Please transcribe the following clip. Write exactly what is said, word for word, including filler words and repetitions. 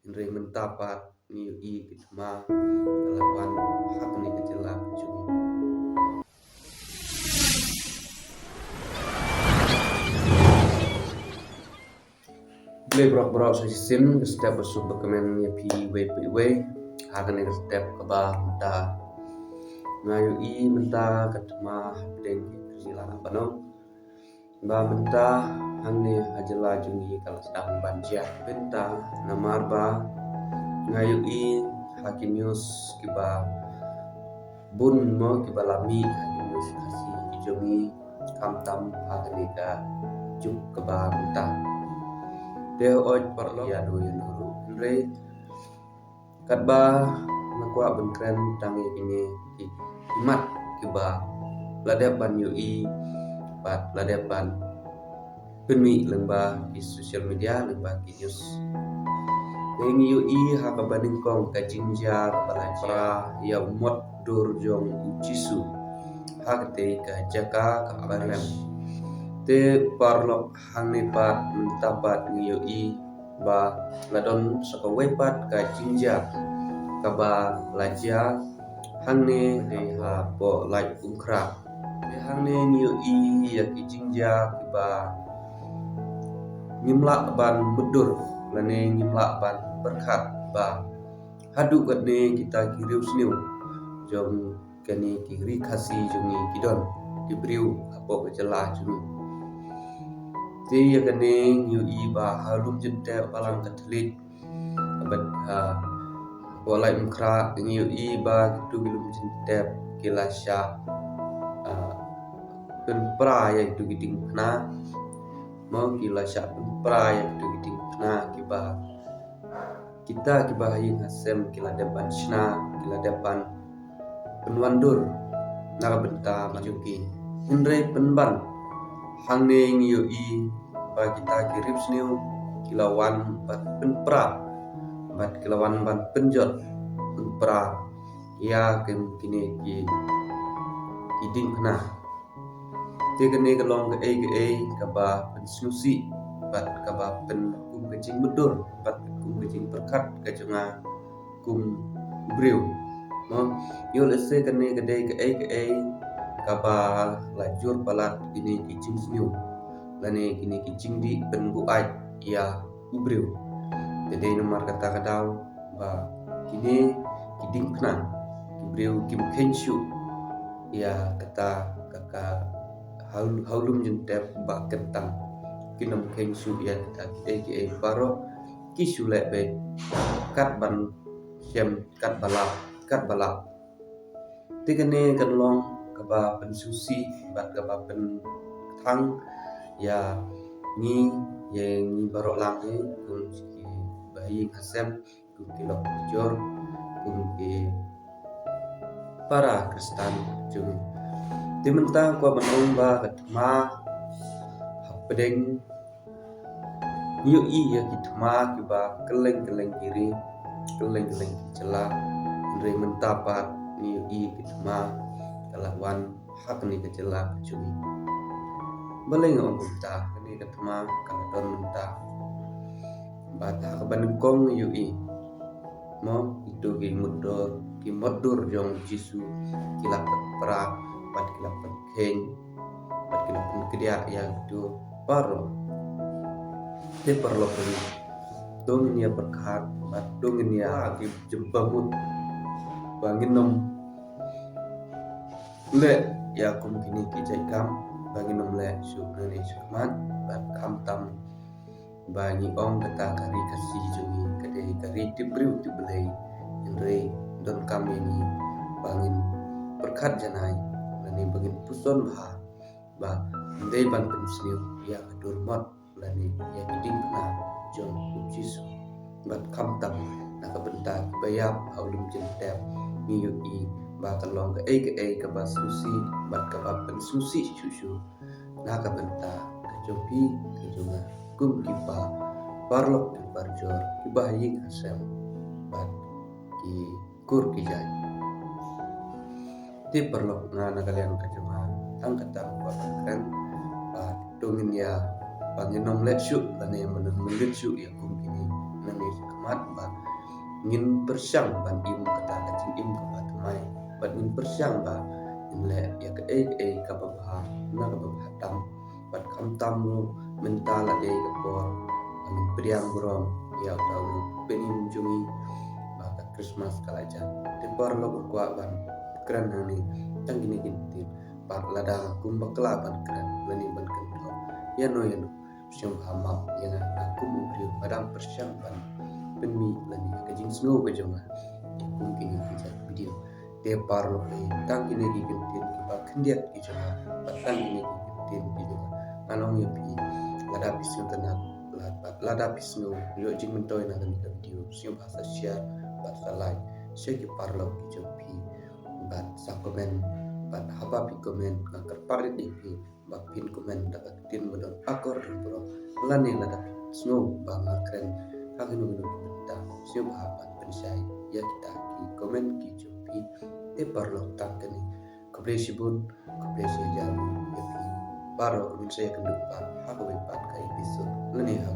Hynrei mynta pat ngi ïohi ki thma ka la wan ha kane ka jylla ka jong ngi. Khublei baroh baroh sa shisien, ka step ba suk ba kmen ïa phi iwei pa iwei ha kane ka step kaba mynta. Nga ïohi mynta ka thma hapdeng ki jylla baroh. Ba mynta hangne ha jylla jong ngi ka la sdang ban jia. Mynta namar ba nga ïohi ha ki news kiba bun mo kiba la mih ha ki news Khasi ki jong ngi, khamtam ha kane ka juk kaba mynta. Te hooid paralok ïa do ïa no ruh, hynrei katba nga kwah ban kren tang ïa kine ki, ki mat kiba la dep ban ïohi bad la dep ban pynmih lyngba ki social media, lyngba ki news. Te ngi ïohi ha kaba nyngkong ka jingjia kaba la jia ïa u mot dur jong u Jisu ha katei ka jaka kaba rem. Te paralok, hangne pat mynta pat ngi ïohi ba la don sa kawei pat ka jingjia kaba la jia hangne hapoh Laitumkhrah. Te hangne ngi ïohi ïa ki jingjia kiba ngim lah ban mutdur lane ngim lah ban pyrkhat ba haduh katne kita ki riewsniew jong kane ki ri Khasi jong ngi ki don ki briew hapoh ka jylla jong ngi. Te ïa kane ngi ïohi ba ha lum jingtep balang Katholik, bad ha, hapoh Laitumkhrah ngi ïohi ba kitu ki lum jingtep ki la shah, ah, pynpra ïa kitu ki diengphna. Mo, ki la shah pynpra ïa kitu ki diengphna kiba kita kiba ha ïing ha sem ki la dep ban shna, ki la dep ban pynwandur na ka bynta jong ki. Hynrei pynban hangne ngi ïohi ba kita ki riewsniew ki la wan ban pynpra bad ki la wan ban pynjot pynpra ïa kin kine ki, ki diengphna. Te kane ka long kaei kaei kaba pynsngewsih bad kaba pynkum ka jingmutdur bad pynkum ka jingpyrkhat ka jong nga kum u briew. Mo, ïoh lehse kane ka dei kaei kaei kaba la jur palat kine ki jingsniew lane kine ki jingdih pynbuaid ïa u briew. Te dei namar kata ka daw ba kine ki diengphna ki briew kim kheiñ shuh ïa kata ka, ka ha u, ha u lum jingtep ba kyntang. Kin ym kheiñ shuh ïa kata kiei kiei baroh, ki shu leh beit kat ban shem, kat ba lah, kat ba lah. Te kane kan long kaba pynsngewsih bad kaba pynthang ïa ngi, ïa ngi baroh lang hi kum ki ba ha ïing ha sem, kum ki lok ki jor, kum ki para Khristan jong ngi. Te mynta kwah ban ong ba ka thma hapdeng ngi ïohi ïa ki thma kiba kylleng kylleng ki ri, kylleng kylleng ki jylla. Hynrei mynta pat ngi ïohi ki thma ka la wan ha kane ka jylla ka jong ngi. Balei nga ong kumta? Kane ka thma ka la don mynta. Bad ha kaba nyngkong ngi ïohi, mo, kito ki mutdur, ki mutdur jong u Jisu ki la pynpra bad ki la pynkheiñ bad ki la pynkdiah ïa kito baroh. Te paralok, to ngin ïa pyrkhat bad to ngin ïa ki jempa mut ba ngin ym leh ïa kum kine ki jait kam, ba ngin ym leh shuh nangne shakhmat. Bad khamtam ba ngi ong kata ka ri Khasi jong ngi ka dei ka ri tip briew tip Blei, hynrei donkam ïa ngi ba ngin pyrkhat janai lane ba ngin puson bha ba ym dei ban pynsniew ïa ka dur mot lane ïa ki diengphna jong u Jisu. Bad khamtam na ka bynta kiba ïap ha u lum jingtep, ngi ïohi ba ka long kaei kaei kaba sngewsih bad kaba pynsngewsih shuh shuh na ka bynta ka jong phi ka jong nga kum ki paralok ki parajor kiba ha ïing ha sem bad ki kur ki jait. Te paralok, nga na ka liang ka jong nga tang kata ba kren ba to ngin ïa, ba ngin ym leh shuh lane ngin ym leh shuh ïa kum kine nangne shakhmat, ba Ngin pyrshang ban im kata ka jingim kaba thymmai, bad ngin pyrshang ba ngin leh ïa kaei kaei kaba bha na kaba bha tam. Bad khamtam ruh mynta la dei ka por ba ngin pdiang burom ïa uta u pynim jong ngi ba ka Christmas ka la jan. Te paralok, kwah ban kren hangne tang kine ki ktien. Bad lada kum bakla ban kren lane ban kynthor ïano ïano, sngewbha map ïa nga, nga kum u briew ba dang pyrshang ban pynmih lane ka jingsngew ka jong nga ïa kum kine ki jait video. Te paralok, tang kine ki ktien kiba khyndiat ki jong nga, bad tang kine ki ktien ki jong nga. Nga ong ïa phi, lada phi sngewtynnat, lada, lada phi sngew ïoh jingmyntoi na kane ka video, sngewbha sa share bad sa like sha ki paralok ki jong phi, bad sa comment, bad haba phi comment nga kyrpad ïa phi ba phin comment da ka ktien ba don akor jong burom, lane lada phi sngew ba nga kren ha kino kino ki bynta, sngewbha ban pynshai ïa kita ki comment ki jong phi. Te paralok, tang kane, khublei shibun, khublei shihajar ïa phi baroh. Ngin sa ïakynduh pat ha kawei pat ka episode lane ha